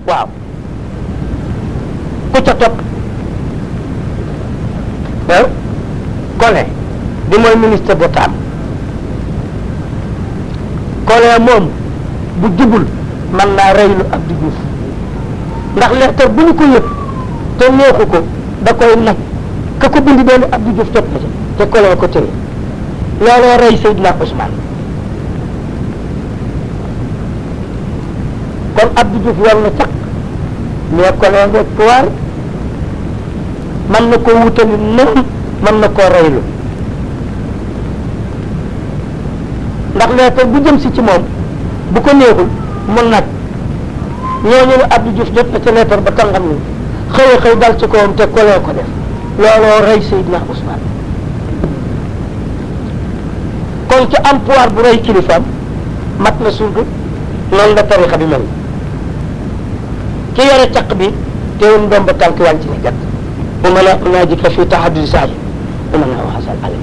waaw ku ca topp Collin bi mooy ministre d'État Collin moom bu jubul man naa reylu Abdou Diouf ndax lettre bu ñu ko yëpp te neexu ko da koy nag ka ko bindi doon Abdou Diouf jot na ca te Collin ko tëye looloo rey Seydina Ousmane kon Abdou Diouf war na caq mais Collin nga pouvoir mën na koo wutali noonu mën na koo reylu ndax lettre bu jëm si ci moom bu ko neexul mun nag ñooñu ne Abdou Diouf jot na ca lettre ba tàngam ni xëy dal ci kawam te Collin ko def looloo rey Seydina Ousmane kon ci am pouvoir bu rey kilifaam mat na surga noonu la tarixa bi mel ki yore caq bi teewul ndoom ba tànk yaa ngi ci ne gat bu ma la naa jikka fii taxaddudi saaji bu ma naa waxasal alal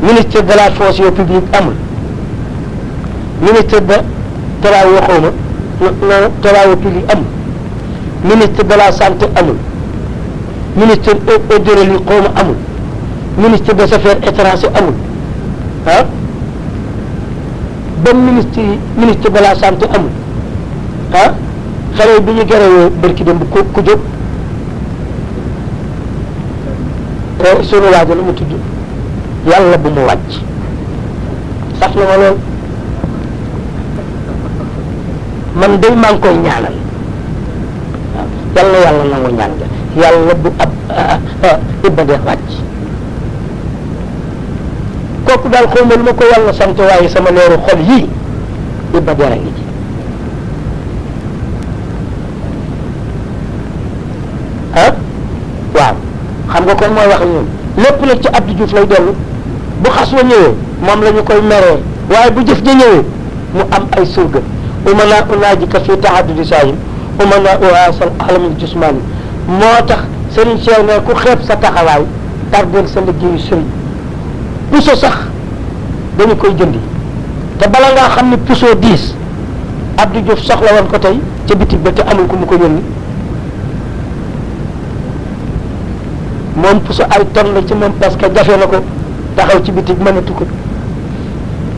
ministre de la fonction publique amul ministre de travaux xawma non travaux publics amul ministre de la santé amul ministre hydraulique xawma amul ministre des affaires étrangères amul ah benn ministre de la santé amul ah xale bi ñu gërëwee barki dem bu ku jóg sunu waajo la mu tudd yàlla bu mu wàcc saf na ma lool man day maa ngi koy ñaanal waaw yàlla nangu ñaan nga yàlla bu ab Iba Der wàcc kooku daal xaw ma lu ma ko yàlla sant waaye sama leeru xol yii Iba Der a ngi ci waaw xam nga kon mooy wax ñun lépp nag ci Abdou Diouf lay dellu bu xas wa ñëwee moom la ñu koy meree waaye bu jëf ja ñëwee mu am ay surga umana unaajika fii tahaddudi saahim umana uasal alamil jusmani moo tax Serigne Cheikh ne ku xeeb sa taxawaay tardeel sa liggéeyu sëriñ puso sax dañu koy jëndi te bala ngaa xam ne puso 10 Abdou Diouf soxla woon ko tey ca bitig ba te amul ku mu ko yónni moom puso ay tonne la ci moom parce que jafe na ko taxaw ci bitig mënatu ko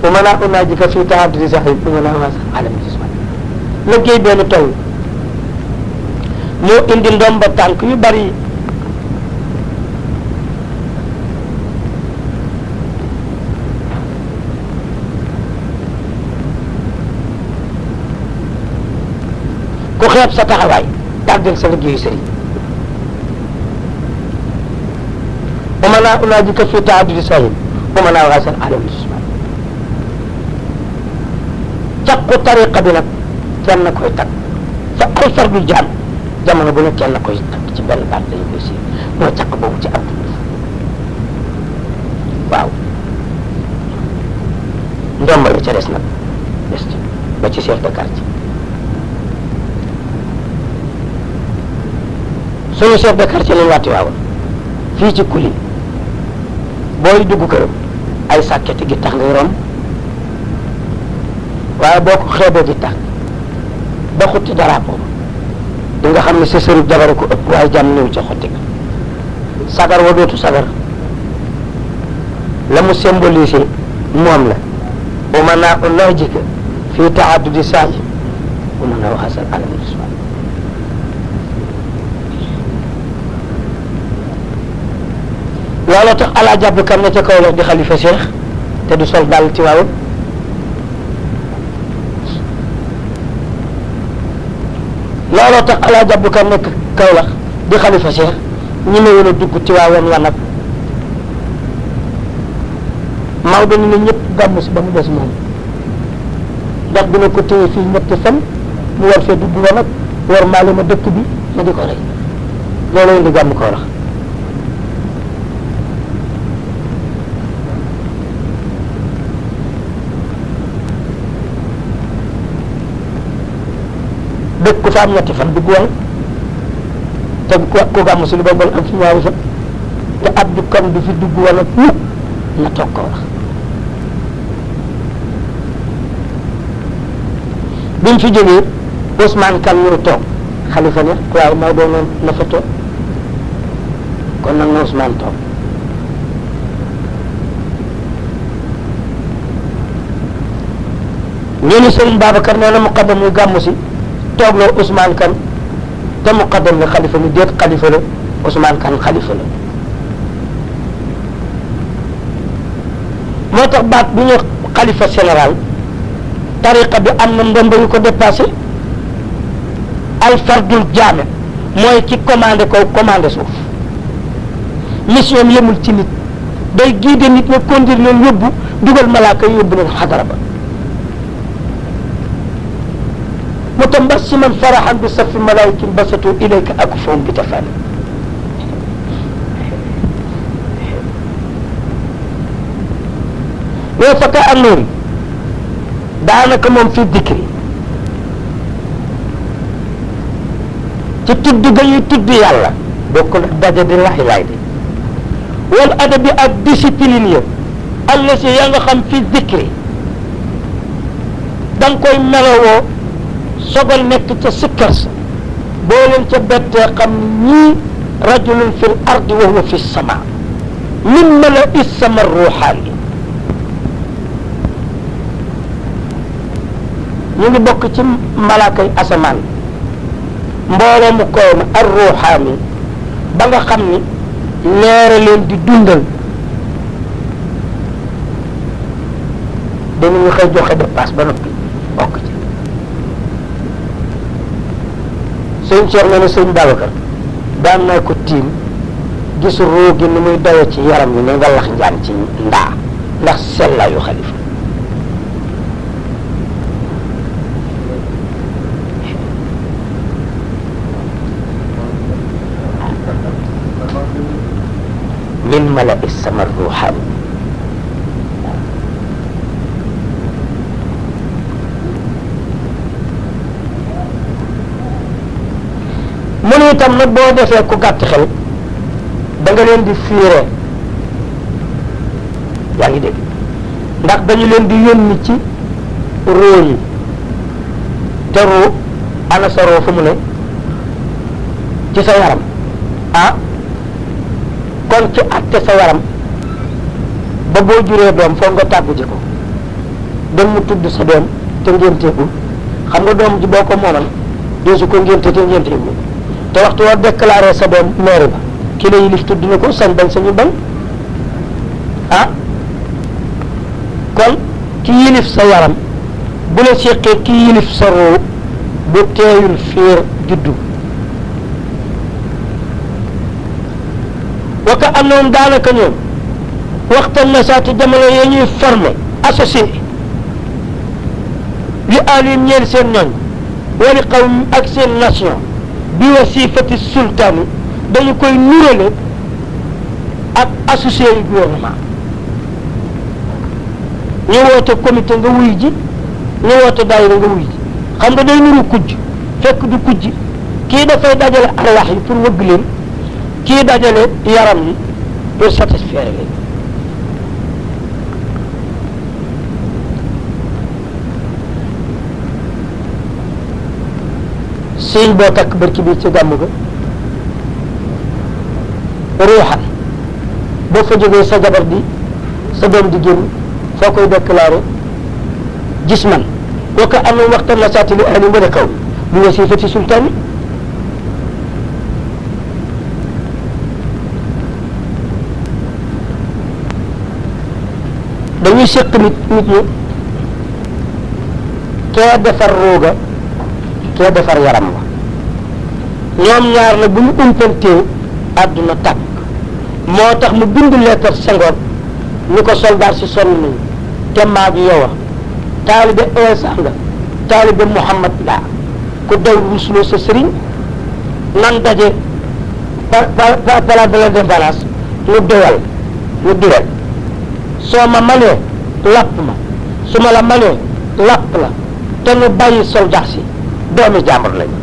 bu mën a unaajika fii tahaddudi saahim umana uasal alamil jusmani liggéey benn toll moo indi ndomba tànk yu bari ku xeeb sa taxawaay tardel sa liggéeyu sëriñ wa man naa unaajika fii tahaddudi saahim wa man naa waasal alamil jusmani caqu tariqa bi nag kenn koy tag fa ay fardul jaam jamono bu ne kenn koy tag ci benn baat lañu koy si mooy caq boobu ci Abdou Diouf waaw ndomba la ca des nag des ci ba ci chef de quartier suñu chef de quartier lañu waati waawoon fii ci Kuli booy dugg këram ay sàkketi gi tax ngay romb waaye boo ko xeebee gi tax ba xutti drapeau di nga xam ne sa sëriñ jabare ko ëpp waaye jàmm néew ca xotti ga sagar wa dootu sagar la mu symbolisé moom la wa man naa unaajika fii tahaddudi saahim wa man naa waasal alamil jusmani looloo tax alaa jàpp kam ne ca kaw la di xalifa Cheikh te du sol dal ci waaw looloo tax alaa jàpp kam nekk Kaolack di xalifa Cheikh ñi ma woon a dugg ci waawoon wanag Maodo ñu ne ñëpp gàmmu si ba mu des moom ndax dina ko téye fii ñetti fan mu war fee dugg wanag war maale ma dëkk bi ma di ko rey loolu indi gàmmu Kaolack dëkk ku fa am ñetti fan dugg wanag te ku gàmmu si lu ba mbal am fi ñaari fan te Abdou Kane du fi dugg wanag mukk na toog ko wax bi mu fi jógee Ousmane Kane ñëw toog xalifa ne waaye Maodo noonu na fa toog kon nag na Ousmane toog ñu ni Sëriñ Babacar nee na muqaddam muy gàmmu si toog loo Ousmane Kane te muqaddam la xalifa ni déet xalifa la Ousmane Kane xalifa la moo tax baat bu ñu xalifa général tariqa bi am na ndomba yu ko dépassé alfardul jaame mooy ki commandé kaw commandé suuf mission yemul ci nit day guider nit ña conduire leen yóbbu dugal malaaka yóbbu leen xadara ba mutabassiman farahan bi safi malaayikin basatu ilayka akfahum bi tafani yoo fakka ak noonu daanaka moom fi dikri ci tudd ga ñuy tudd yàlla bokkul daje di laxi laay de wal adabi ak discipline ya alla si ya nga xam fi dikri da nga koy melowoo sogal nekk ca sikkar sa boo leen ca bettee xam ñii rajulun fi l ardi wa huwa fi sama min mala issama ruuxaani ñu ngi bokk ci malaakay asamaan mbooloo mu koy ma ar ruuxaani ba nga xam ni leera leen di dundal dañuy xëy joxe dépasse ba noppi bokk ci sëñ Cheikh nee na sëñ Babacar daan naa ko tiim gis ruu gi ni muy dawe ci yaram yi ne nga lax njaan ci ndaa ndax sellaayu xalifa min mala'i sama ruuxaani mu ne itam nag boo defee ku gàtt xel da nga leen di fiire yaa ngi dégg ndax dañu leen di yónni ci roo yi te roo ana sa roo fu mu ne ci sa yaram ah kon ci atte sa yaram ba boo juree doom foog nga tàggu ji ko dem mu tudd sa doom te ngénteegul xam nga doom ji boo ko moomal dee su ko ngénte te ngénteegul te waxtu woo déclaré sa doom maire ba ki la yilif tudd na ko sañ bañ sañu bañ ah kon ki yilif sa yaram bu la séqee ki yilif sa roo bu teeyul fiir juddu waka am na moom daanaka ñoom waxtaan na saati jamono ya ñuy formé associé li alim ñeel seen ñooñ wali qawm ak seen nation bi wasifati sultaani dañu koy nurale ak associé yu gouvernement ñu woote comité nga wuy ji ñu woote daayira nga wuy ji xam nga day nuru kujj fekk du kujj kii dafay dajale arwax yi pour wëgg leen kii dajale yaram yi pour satisfaire leen siiñ boo takk barki bi ci gàmm ga ruuxan boo fa jógee sa jabar di sa doom di génn foo koy déclaré jisman wa ka am waxtaan la saati li ahli mbëra kaw bi wasifati sultaani dañuy séq nit ñi kee defar rooga kee defar yaram wa ñoom ñaar nag bu ñu umpantee àdduna tàkk moo tax mu bind leetar Senghor ñu ko soldat si sonn nañu te maa gi yow a taalibe Insa nga taalibe Muhammad laa ku daw rusloo sa sëriñ nan daje par place de l'Indépendance ñu doyal ñu dural soo ma manee lapp ma su ma la manee lapp la te ñu bàyyi soldat si doomi jàmbur lañu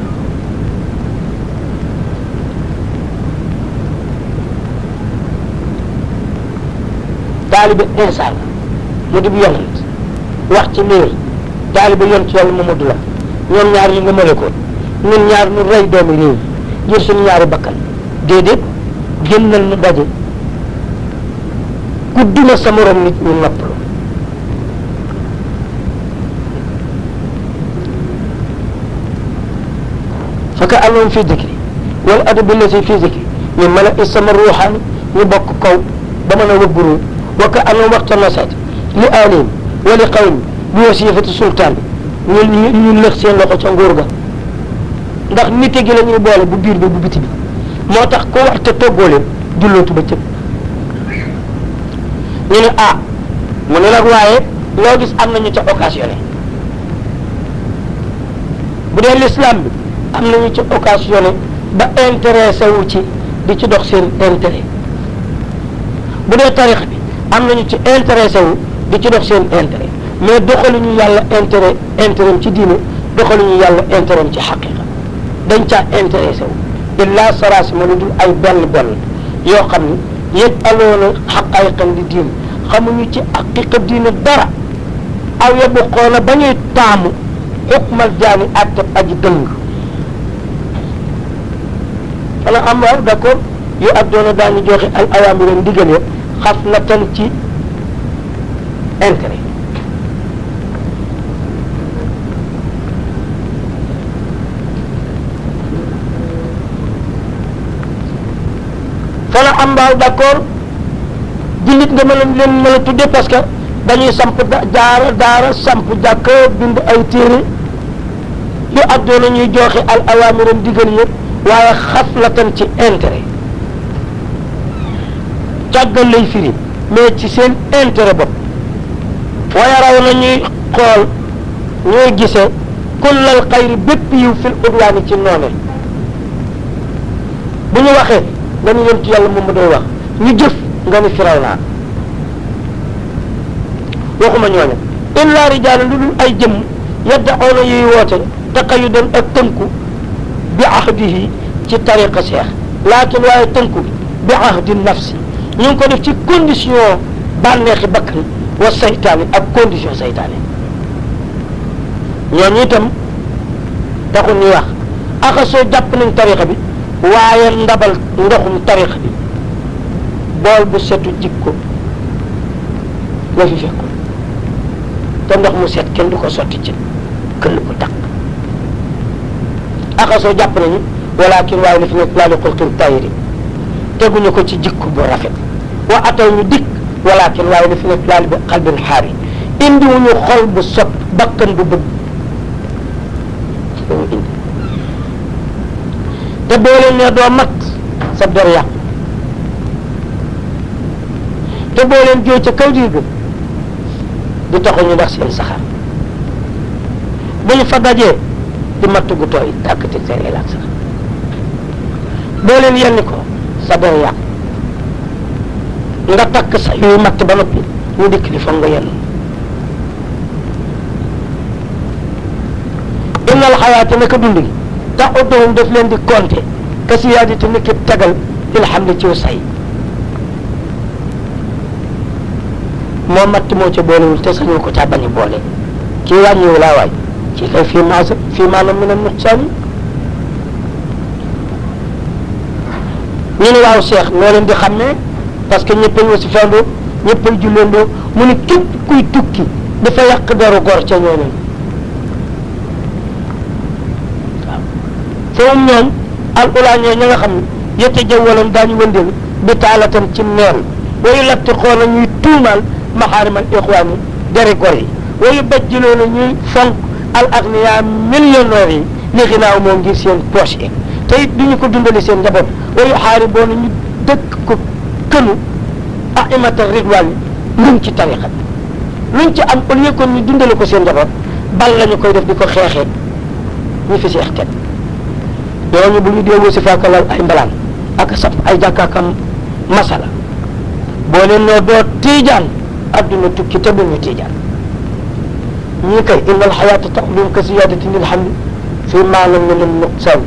taalibe Insa la mu di yonent wax ci liir taalibe yonent yàlla Mamadu la ñoom ñaar ñu nga mëlekoon ñun ñaar ñu rey doomi réew jël suñu ñaari bakkan déedéet génnal nu daje ku duma sa morom nit ñu noppalu fa ka annahum fi dikri wal adabi allati fi dikri ñu mën a isama ruuxaani ñu bokk kaw ba mën a wëbburu wa ka annahum waxta nasat li aalihim wa li qawmi bi wasifati sultaan ñu lëx seen loxo ca nguur ga ndax nite gi la ñuy boole bu biir bi bu biti bi moo tax ko war te toggoo leen jullootu ba cëb ñu ne mu ne nag waaye loo gis am nañu ca occasionné bu dee l'islam bi am nañu ca occasionné ba intéressé wu ci di ci dox seen intérêt bu dee tarix bi am nañu ci intéressé wu di ci dox seen intérêt mais doxaluñu yàlla intérêt ci diine doxaluñu yàlla intérêt ci xaqiqa dañ caa intéressé wu illa sarasi ma lu dul ay benn yoo xam ni yëpp aloona xaqaayiqan di diine xamuñu ci xaqiqa diine dara aw yebbu xoona ba ñuy taamu xukmal jaani àtte aji dëng wala am waaw d'accord yu addoona daañu joxe al awaamir ndigal ya xaf na tan ci intérêt fala am mbaaw d'accord jullit nga mën a tudde parce que dañuy samp daara samp jàkk bind ay téere yu addoona ñuy joxe al awaamiram digal yëpp waaye xaflatan ci intérêt càggal lay firi mais ci seen intérêt bopp waaye raw na ñuy xool ñooy gisee kullal xayri bépp yiw fil udwaani ci noone bu ñu waxee nga ni yonent yàlla moom ma doy wax ñu jëf nga ni Firawna waxuma ñooñu illa rijaalan lu dul ay jëmm yaddaoona yuy woote taqayudan ak tënku bi ahdihi ci tariqa cheikh laakin waaye tënku bi ahdi nafsi ñu ngi ko def ci condition bànneexi bakkan wa saytaani ak condition saytaani ñooñu itam taxul ñuy wax axasoo jàpp nañ tariqa bi waaye ndabal ndoxum tariqa bi bool bu setu jikko la fi fekkul te ndox mu set kenn du ko sotti ci këll bu taq axasoo jàpp nañu walakin waaye li fi nekk laa li xulqin tayri teguñu ko ci jikko bu rafet wa ataw ñu dikk walakin waaye li fi nekk laa li bi xalbin xaari indiwuñu xol bu sot bakkan bu bëgg dañu indi te boo leen ne doo mat sa der yàqu te boo leen jooy ca kaw diir ga di taxu ñu ndax seen saxaar bu ñu fa dajee di matt gu tooy tàkkati seen ilaak sax boo leen yenni ko sa der yàqu nga takk sa yuy matt ba noppi ñu dikk di foog nga yenn innal xayaata naka dund gi tax uddohum daf leen di compter ka siyaadati ni ki tegal fil hamli ciw say moo matt moo ca boolewul te sañoo ko caa bañ a boole kii wàññiwu laa waay ci kay fii maanaam min a nuqsaani ñu ne waaw Cheikh noo leen di xàmmee parce que ñëpp a si fandoo ñëpp a julleendoo mu ne képp kuy tukki dafa yàq deru gor ca ñooñu waaw foofu ñoom al ula ñoo ña nga xam ne yette jawwalam daañu wëndeel bi taalatan ci neen wayu latti xoona ñuy tuumaal maxaarimal ixwaan yi deri gor yi wayu bajjiloo na ñuy fonk al agniya millionnaires yi li xinaaw moom ngir seen poche yi te it duñu ko dundali seen njaboot wayu xaari boo na ñu dëkk ko kënu aimata ridwaan yi luñ ci tariqa bi luñ ci am au lieu kon ñu dundale ko seen njaboot bal lañu koy def di ko xeexee ñu fi seex teg ñooñu bu ñu déewoo si faaka lal ay mbalaan ak sap ay jàkkaakam masala boo leen noo doo tiijaan adduna tukki te duñu tiijaan ñii kay innal xayaata taqdum ka siyaadati lil hamli fi maanaam ne leen nuqsaan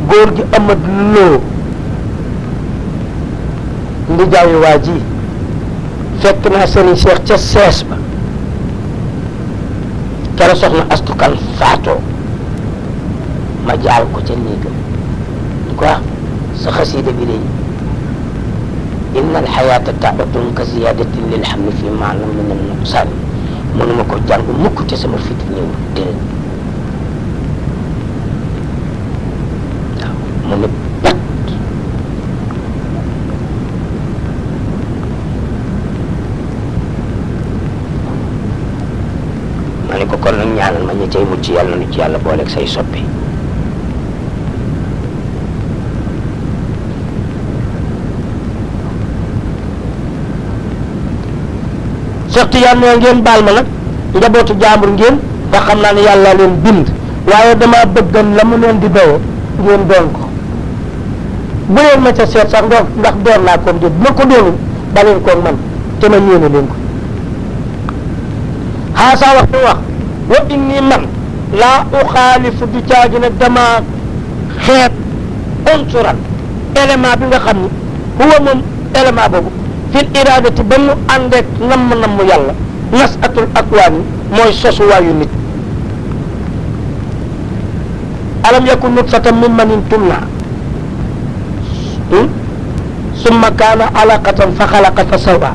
góor gi amat loo li jaayu waa ji fekk naa sëriñ Cheikh ca sees ba kera soxna astukan faatoo ma jaal ko ca néegam di ko wax sa xasiida bi day inna alxayaata taabatun ka ziyadatin lil hamli fi maanam min al nuqsaani mënuma ko jàng mukk te sama fit ñëw déedéet waaw mu ne pat ma ne ko kon nag ñaanal ma ña cay mucc yàlla nu ci yàlla booleeg say soppi Cheikh Tidiane nee ngeen baal ma nag njabootu jaambur ngeen te xam naa ne yàlla leen bind waaye dama bëggan la mu leen di béye ngeen doon ko bu leen ma ca seet sax ndax doon naa koom déet bu ma ko doonul ba leen koog man te ma ñéene leen ko xaasaa wax wax wa inni man laa uxaalifu du caagi nag dama xeet unsuran élément bi nga xam ni huwa moom élément boobu fil iradati ba mu àndeek namm yàlla nasatul akwaani mooy sosuwaayu nit alam yakun nutfatan min manin tumna summa kaana alaqatan fa xalaqa fa sawa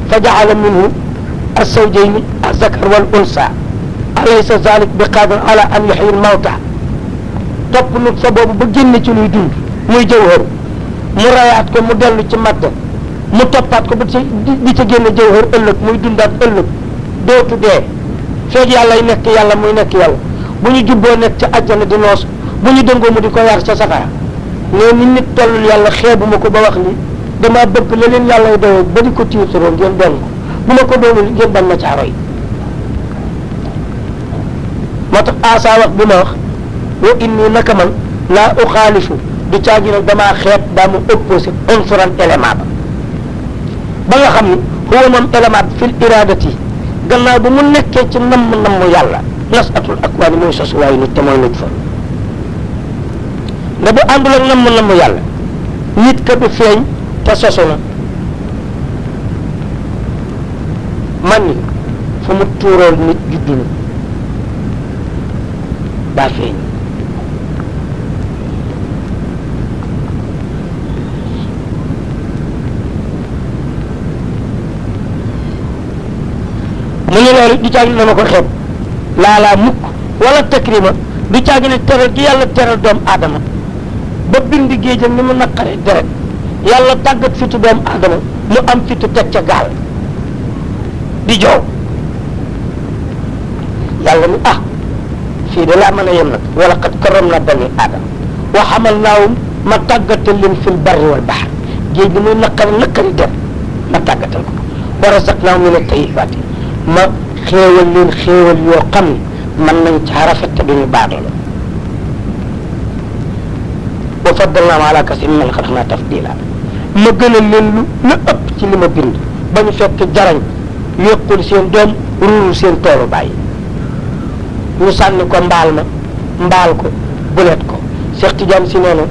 fa jaala minhu الزوجين الذكر والأنثى أليس ذلك بقادر على أن يحيي الموتى topp nut sa boobu ba génn ci luy dund muy jawhar mu rayaat ko mu dellu ci madda mu toppaat ko ba ci di ca génn jawhar ëllëg muy dundaat ëllëg dootu dee feeg yàlla nekk yàlla muy nekk yàlla bu ñu jubboo nekk ca àjjana di noos bu ñu dëngoo mu di ko yar ca safara mais ni nit tollul yàlla xeebuma ko ba wax li dama bëgg la leen yàlla doyoo ba di ko tiitaroo ngeen doon ko bu ma ko doonul ngeen ban ma caaro yi moo tax asa wax bi ma wax wa inni naka man laa uxaalifu du caagi nag damaa xeet daa mu opposé unsuran élément ba nga xam ni huwa moom élément bi fil iradati gannaaw bu mu nekkee ci namm yàlla nasatul akwaani mooy sosuwaayu nit te mooy nit fa nda bu àndul ak namm yàlla nit ka du feeñ te sosu na man ni fu mu tuurool nit juddu na daa feeñ mu ne loolu du caagi dama ko xeeb laalaa mukk wala takrima du caagi ne teral gi yàlla teral doomu aadama ba bind géejam ni mu naqare deret yàlla tàggat fitu doomu aadama mu am fitu teg ca gaal di joow yàlla ni fii de laa mën a yem nag wala qad karramna bani aadama wa hamalnaahum ma tàggatal leen fil barri wal bahr géej gi muy naqari der ma tàggatal ko wa razaqnaahum min at-tayyibaati ma xéewal leen xéewal yoo xam ne mën nañ caa rafet te duñu baadoo wa faddalnaahum alaa kasiirin mimman xalaqnaa tafdiilaa ma gënal leen lu ëpp ci li ma bind ba ñu fekk jarañ yëqul seen doom ruurul seen toolu bàyyi ñu sànni ko mbaal ko bulet ko Cheikh Tidiane si nee na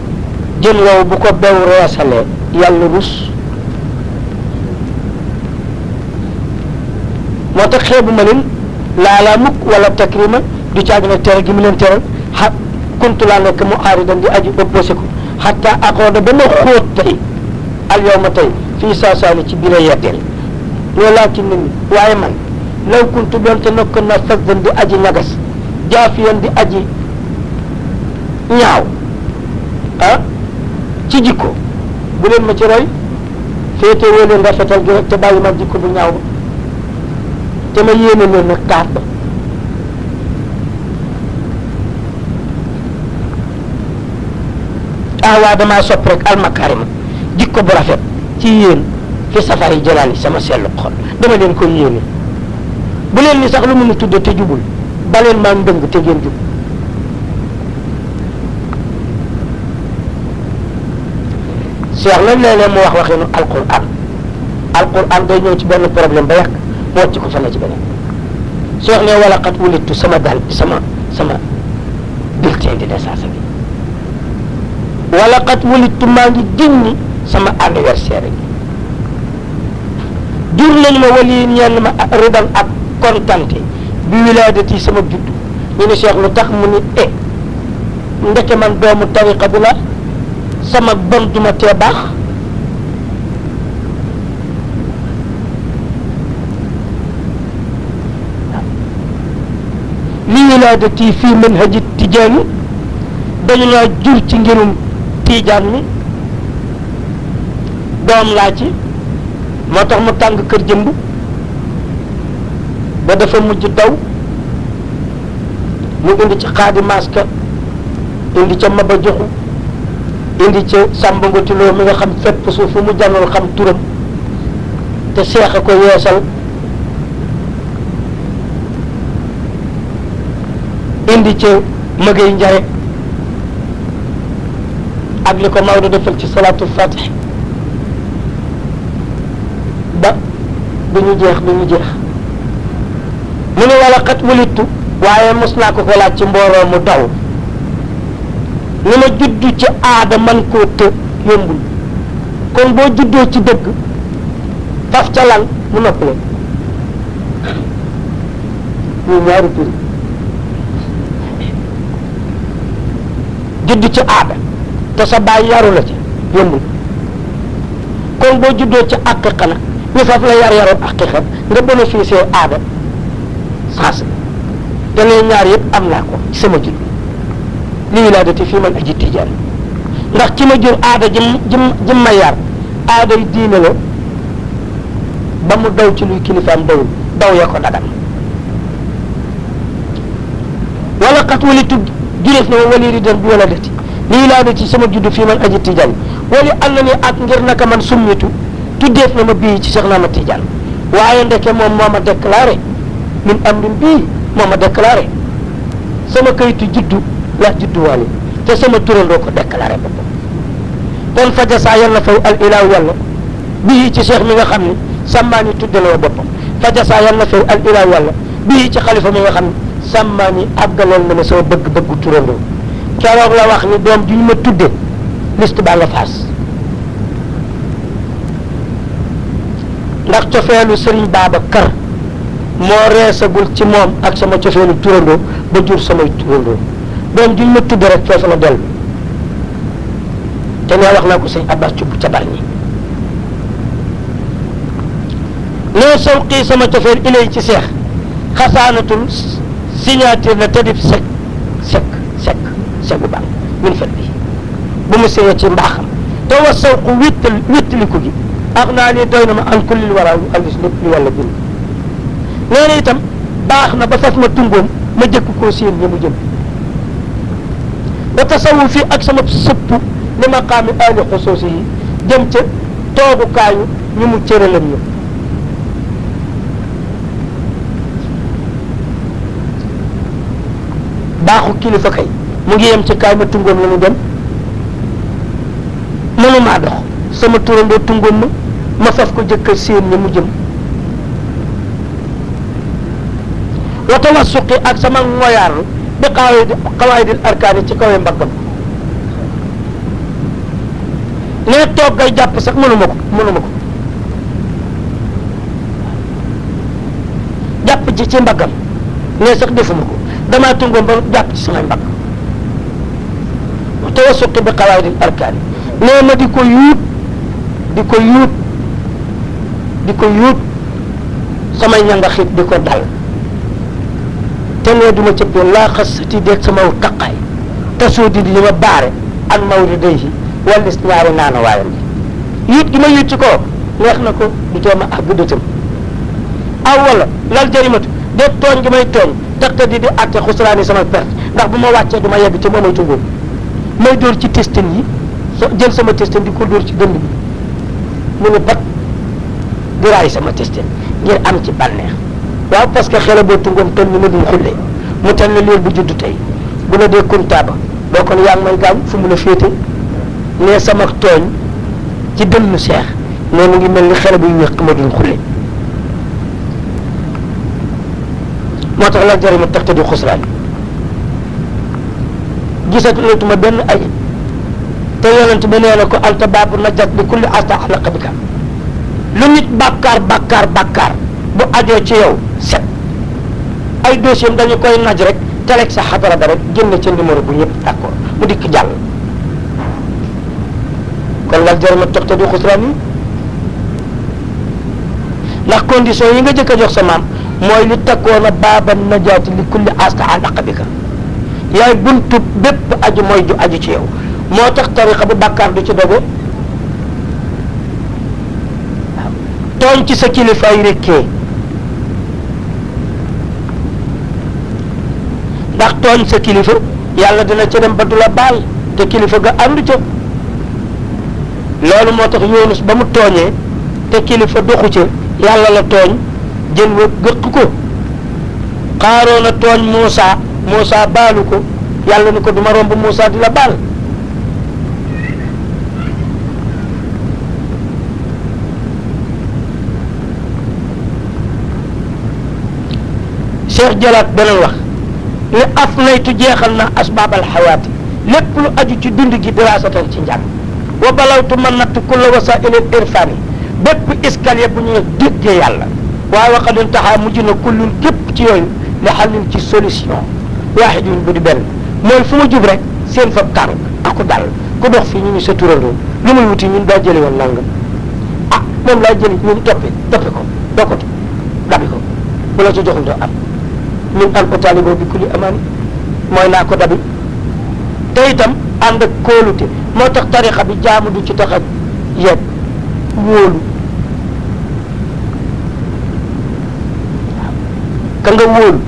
jën woowu bu ko bew reesalee yàlla rus moo tax xeebu ma leen laalaa mukk wala takrima du caagi nag teral gi mu leen teral kuntu laa nekk mu aaridan di aji opposé ko xatta aqooda ba ma xóot tey al yawma tey fii saasaani ci biir yeddeel walakin nit ñi waaye man law kuntu doonte nokk na fasdan di aji ñagas jaafiyan di aji ñaaw ci jikko bu leen ma ci roy féete woo leen rafetal gi rek te bàyyi ma jikko bu ñaaw ba te ma yéene leen nag taat ba waa damaa sopp rek almakarima jikko bu rafet ci yéen fi safari jëlaani sama sellu xol dama leen ko yéene bu leen ni sax lu mun a tudde te jubul ba leen maa ndëng te ngeen jub Cheikh nag léeg-léeg mu wax waxinu alquran day ñëw ci benn problème ba yàq mu wàcc ko fa ne ci beneen Cheikh ne wala xat wulittu sama bulletin de naissance bi wala xat wulittu maa ngi génni sama anniversaire bi jur nañu ma wali ñeel ma ridan ak kontante bi wilaadati sama juddu ñu ne Cheikh lu tax mu ni ndeke man doomu tariqa bi la sama bon duma tee baax li wilaadati fii manhaji tijaani dañu laa jur ci ngirum tiijaan mi doom laa ci moo tax mu tàng kër jëmb ba dafa mujj daw mu indi ci xaadi maska indi ca Maba Joxu indi ca Sàmba Ngotiloo mi nga xam fépp suuf fu mu jàngal xam turam te seex a ko yeesal indi ca Magay Njare ak li ko Maodo defal ci salaatul fatih ba du ñu jeex mu ne wala xat wulittu waaye mos naa ko laaj ci mbooloo mu daw ni ma juddu ci aada man koo të yombul kon boo juddoo ci dëgg faf ca lan mu noppale ñu ñaari piri juddu ci aada te sa baay yaru la ci yombul kon boo juddoo ci aqiqa nag ñu faf la yaroon aqiqa nga bénéficié aada saas te ne ñaar yëpp am naa ko ci sama judd li wilaadati fii man aji tijaan ndax ci ma jur aada jëm ma yar aada yi diine la ba mu daw ci luy kilifaam daw ya ko dagan wala xat walitu jureef na ma wali ridan bi wilaadati li wilaadati sama judd fii man aji tijaan wali ànd na ni ak ngir naka man summitu tuddeef na ma bii ci Cheikh Naama Tijaan waaye ndeke moom moo ma déclaré min amrin bii moo ma déclaré sama kayitu juddu laa judduwaale te sama turandoo ko déclaré boppam kon fajasaa yàlla fay al ilaahu yàlla bii ci cheikh mi nga xam ni sàmmaani tuddaloo boppam fajasaa yàlla fay al ilaahu yàlla bii ci xalifa mi nga xam ni sàmmaani àggaleel na ma sama bëgg-bëggu turandoo keroog la wax ni doom ju ñu ma tudde liste baa nga faas ndax cofeelu Sëriñ Babacar moo reesagul ci moom ak sama cofeelu turandoo ba jur samay turandoo doom juñ ma tudd rek foofu la dellu te nee wax naa ko sëñ Abbas Cubb ca Bargny nee sawqii sama cofeel ilay ci seex xasaanatul signature la tëdib segu baax min fet bi bu mu séyee ci mbaaxam te wa sawqu wéttaliku gi ak naa ni doy na ma an kullil wara alis lépp lu yàlla bind nee na itam baax na ba faf ma tungoom ma jëkk koo séen ñi mu jëm ba tasawu fii ak sama sëpp li maqaami ali xusuusi yi jëm ca toogukaayu ñi mu cëralam ñu baaxu kilifa kay mu ngi yem ci kaay ma tungoom la mu dem mënumaa dox sama turandoo tungoom ma faf ko jëkkal séen ñi mu jëm wa tawassuqi ak sama ngoyaar bi qawaidil arkaani ci kawe mbaggam nee toog ngay jàpp sax mënuma ko jàpp ci mbaggam nee sax defuma ko damaa tungoom ba jàpp ci samay mbagg wa tawassuqi bi qawaidil arkaani nee ma di ko yuut samay ñanga xit di ko dal te nee duma cëppee laa xasati deeg sama taqaay te soo di li ma baare an mawri day yi wallis ñaari naana waayam bi yuut gi ma yuut ci ko neex na ko du teema àgg dëtam aw wala lal jarimatu deeg tooñ gi may tooñ taxte di atte xusraani sama perte ndax bu ma wàccee du ma yegg ci moomay tungóom may dóor ci testin yi jël sama testin di ko dóor ci dënd bi mu ne bat di raay sama testin ngir am ci bànneex waaw parce que xele boo tungoom toll ni ma dul xulle mu tel ne liir bu juddu tey bu la dee kuntaaba boo kon yaa ngi may gaañ fu mu la féete nee sama tooñ ci dënnu seex nee mu ngi mel ni xele buy wéq ma dul xulle moo tax la jarima taxte di xusraan gisatuletuma benn ay te yonent bi nee na ko anta baabu najat bi kulli asta alaqa bika lu nit bàkkaar bu ajoo ci yow set ay dossier dañu koy naj rek teleg sa xadara ba rek génn ca numéro bu ñëpp d'accord mu dikk jàll kon lal jarama toxte di xusraan yi ndax condition yi nga jëkk a jox sa maam mooy li takkoona baaba najaati li kulli asta an aqabika yaay buntu bépp aju mooy ju aju ci yow moo tax tariqa bu bàkkaar du ci doge waaw tooñ ci sa kilifa yi rekkee ndax tooñ sa kilifa yàlla dina ca dem ba du la baal te kilifa ga àndu ca loolu moo tax Yunus ba mu tooñee te kilifa doxu ca yàlla la tooñ jën wa gëq ko Qaaroona tooñ Muusa baalu ko yàlla ni ko duma romb Muusa di la baal Cheikh jëlaat beneen wax li afnaytu jeexal na asbaabal xawaati lépp lu aju ci dund gi diraasatan ci njàng wa balawtu ma natt kulla wasaa'ilil irfaani bépp escalier bu ñuy déggee yàlla waaye waxadun taxaa mujj na kullun képp ci yooyu li xalin ci solution waaxidun bu di benn mooy fu ma jub rek seen fa tànk aku dal ku dox fii ñu ni sa turandoo lu muy wuti ñun daa jëli woon nangam ah moom laa jëli ñun toppi ko dokkatu dabi ko bu la ci joxul doo am min an ko taaliboo bi kulli amaani mooy naa ko dabi te itam ànd ak kóolute moo tax tarixa bi jaamu du ci tax a yegg wóolu waaw ka nga wóolu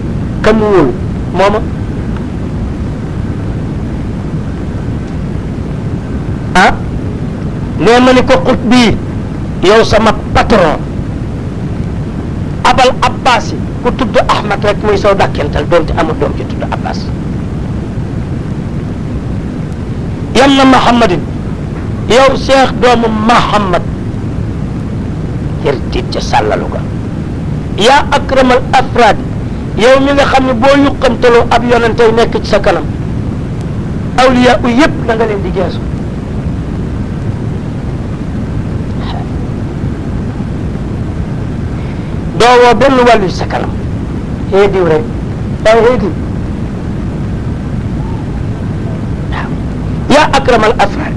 ka mu wóolu mooma ah nee ma ni ko xut bii yow sama patron abal abbas yi ku tudd ahmad rek muy saw dàkkental doonte amul doom ci tudd abbas yam na mahamadin yow cheikh doomu mahamad yër tiit ca sàllalu ga yaa akramal afraad yow mi nga xam ne boo yuqamtaloo ab yonentey nekk ci sa kanam awliya u yëpp da nga leen di geesu doo woo benn wàllu ci sa kanam xëy diw rek waaye xëy diw waaw yaa akramal afraad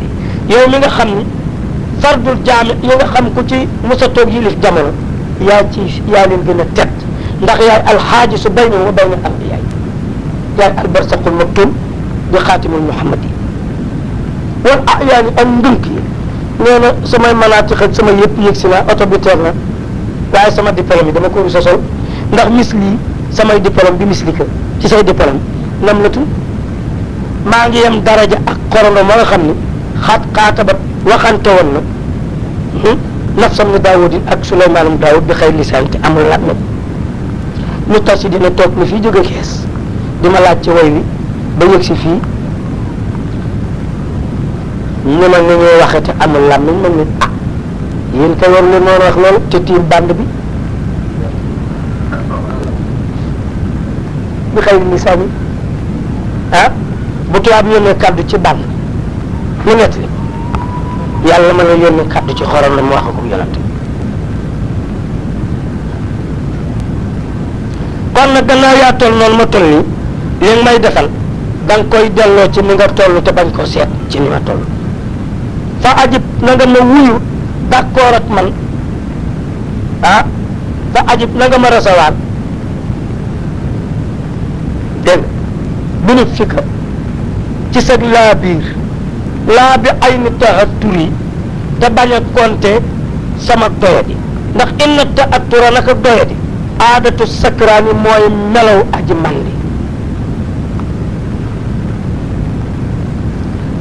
yow mi nga xam ni fardul jaami yi nga xam ku ci musa toog yilif jamono yaa leen gën a tedd ndax yaay alxaajisu bayna wa bayna anbiyaay yaay albarsaqul maktum di xaatimul muhammad yi wal ayaani ak ndunk yi nee na samay manaatix ak sama yëpp yëg si naa oto bi teer na waaye sama diplôme yi dama ko rusa sol ndax misli samay diplôme bi misli ka ci say diplôme nam la tun maa ngi yem daraja ak xorondo ma nga xam ni xaatabat waxante woon na nafsam ni daawudin ak suleymaanum daawud bi xëy lisaan te amul laaj nag ñu tas si dina toog ni fii jóge kees di ma laaj ci way wi ba yëg si fii ñu ma ni ñuy waxe te amul lam nañ ma nit ah yéen kay war leen noonu wax loolu te tiim band bi bi xëy lisaan yi ah bu tubaab yónnee kàddu ci band ñu nett li yàlla mën a yónnee kàddu ci xorom la mu wax ko yonante kon nag gannaaw yaa toll noonu ma toll nii li nga may defal da nga koy delloo ci ni nga toll te bañ ko seet ci ni ma toll fa ajib na nga ma wuyu d'accord ak man ah fa ajib na nga ma recevoir dégg nga bi fi ka ci sag laa biir laa bi ay ni taxaturi te bañ a compter sama doyadi ndax inna ta'attura naka doyadi aadatu sakraani mooy melaw aji mandi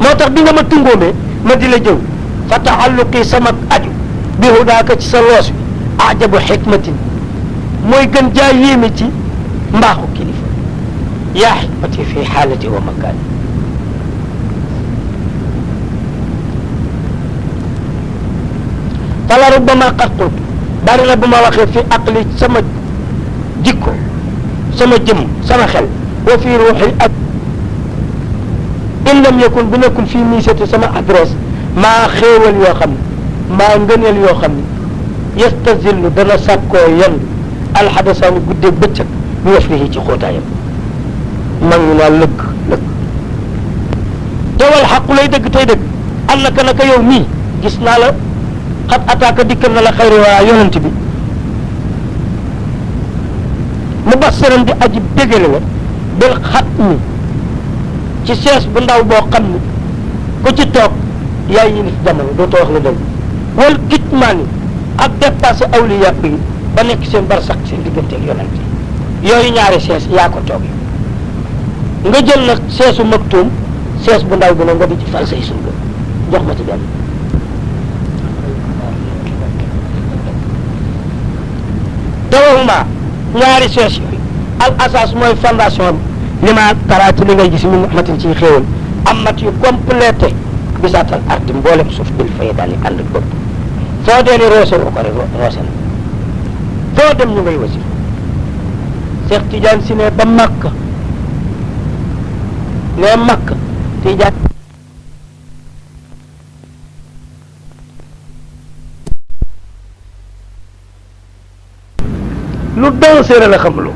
moo tax bi nga ma tungoomee ma di la jëw fa taalluqi sama aju bi hudaaka ci sa loos bi ajabu xikmatin mooy gën jaa yéeme ci mbaaxu kilifa yaa xikmati fi xaalati wa makaani fala rubbama qad qultu bari na bu ma waxee fi aqli sama jikko sama jëm sama xel wa fi ruuxi ak in lam yakun bu nekkul fii miisati sama adresse maa xéewal yoo xam ne maa ngëneel yoo xam ne yastazillu dana sàkkoo yan alxadasaani guddeeg bëccëg bi wafrihi ci xóotaayam mag ñu naa lëkk te wal xaqu lay dëgg tey dëgg annaka naka yow mii gis naa la xat ataaka dikkal na la xayri waa yonent bi mu bassiran di aji bégale la bil xat mi ci sees bu ndaw boo xam ni ku ci toog yaay yilif jamono dootoo wax la dëgg wal kitmaani ak dépassé awliya yi ba nekk seen barsax seen diggante ak yonent yi yooyu ñaari sees yaa ko toog nga jël nag seesu maktuum sees bu ndaw bi nag nga di ci fal say surga jox ma ci benn tawahuma ñaari sees yooyu al asas mooy fondation bi li ma karaati li ngay gis min rahmatin ciy xéewal amat yu complété bisaatal ardi mboolem suuf bil fay daal di ànd ak bopp foo dee ni roose woo ko rek roose na foo dem ñu ngay wasi Cheikh Tidiane si ne ba Makka ne Makka Tidiane lu dansé la xamuloo